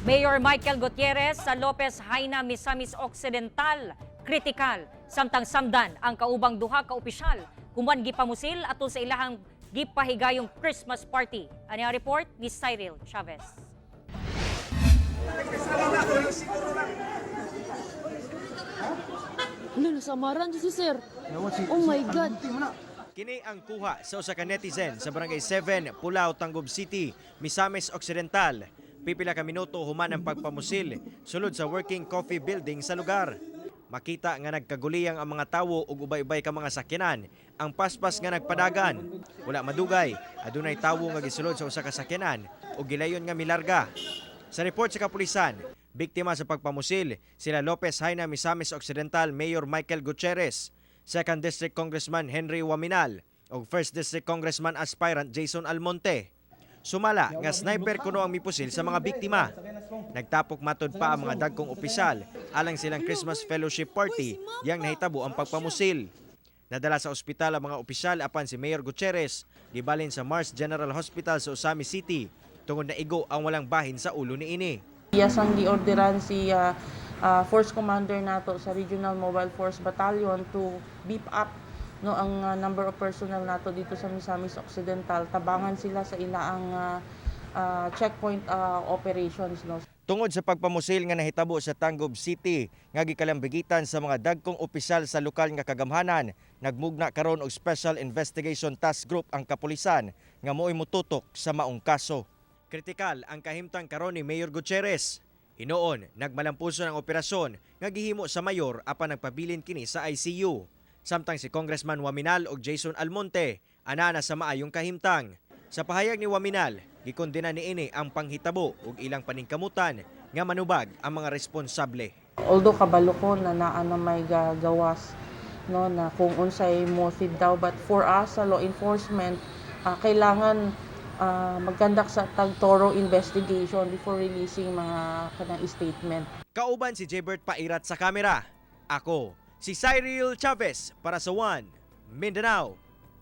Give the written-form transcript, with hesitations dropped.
Mayor Michael Gutierrez sa Lopez Jaena, Misamis Occidental, kritikal samtang samdan ang kaubang duha ka opisyal human gipamusil atol sa ilahang gipahigayong Christmas party. Ani ang report ni Cyril Chavez. Ano, nasamaran si sir. Oh my God. Kini ang kuha sa usa ka netizen sa Barangay 7, Pulao, Tangub City, Misamis Occidental. Pipila ka minuto human ang pagpamusil sulod sa working coffee building sa lugar. Makita nga nagkaguliyang ang mga tawo ug ubay-ubay ka mga sakyanan ang paspas nga nagpadagan. Wala madugay, adunay tawo nga gisulod sa usa ka sakyanan ug gilayon nga milarga. Sa report sa kapulisan, biktima sa pagpamusil sila Lopez Jaena Misamis Occidental Mayor Michael Gutierrez, 2nd District Congressman Henry Oaminal ug 1st District Congressman Aspirant Jason Almonte. Sumala nga sniper kuno ang mipusil sa mga biktima. Nagtapok matod pa ang mga dagkong opisyal alang silang Christmas Fellowship Party yang nahitabo ang pagpamusil. Nadala sa ospital ang mga opisyal apan si Mayor Gutierrez gibalin sa Mars General Hospital sa Ozamiz City tungod na igo ang walang bahin sa ulo niini. Yes, ang giorderan si Force Commander nato sa Regional Mobile Force Battalion to beef up, no, ang number of personnel nato dito sa Misamis Occidental. Tabangan sila sa ilaang checkpoint operations, no. Tungod sa pagpamusil nga nahitabo sa Tangub City nga gikalambigitan sa mga dagkong opisyal sa lokal nga kagamhanan, nagmugna karon og Special Investigation Task Group ang kapulisan nga mo'y mututok sa maong kaso. Kritikal ang kahimtang karon ni Mayor Gutierrez. Hinuon, nagmalampuson ang operasyon nga gihimo sa mayor apan nagpabilin kini sa ICU. Samtang si Congressman Oaminal ug Jason Almonte ana na sa maayong kahimtang. Sa pahayag ni Oaminal, gikondena niini ang panghitabo ug ilang paningkamutan nga manubag ang mga responsable. Although kabalo ko na naa na may gagawas, no, na kung unsay motive daw, but for us sa law enforcement, kailangan mag-conduct sa tag thorough investigation before releasing mga kanang statement. Kauban si Jebert Pairat sa kamera. Ako, si Cyril Chavez para sa One Mindanao.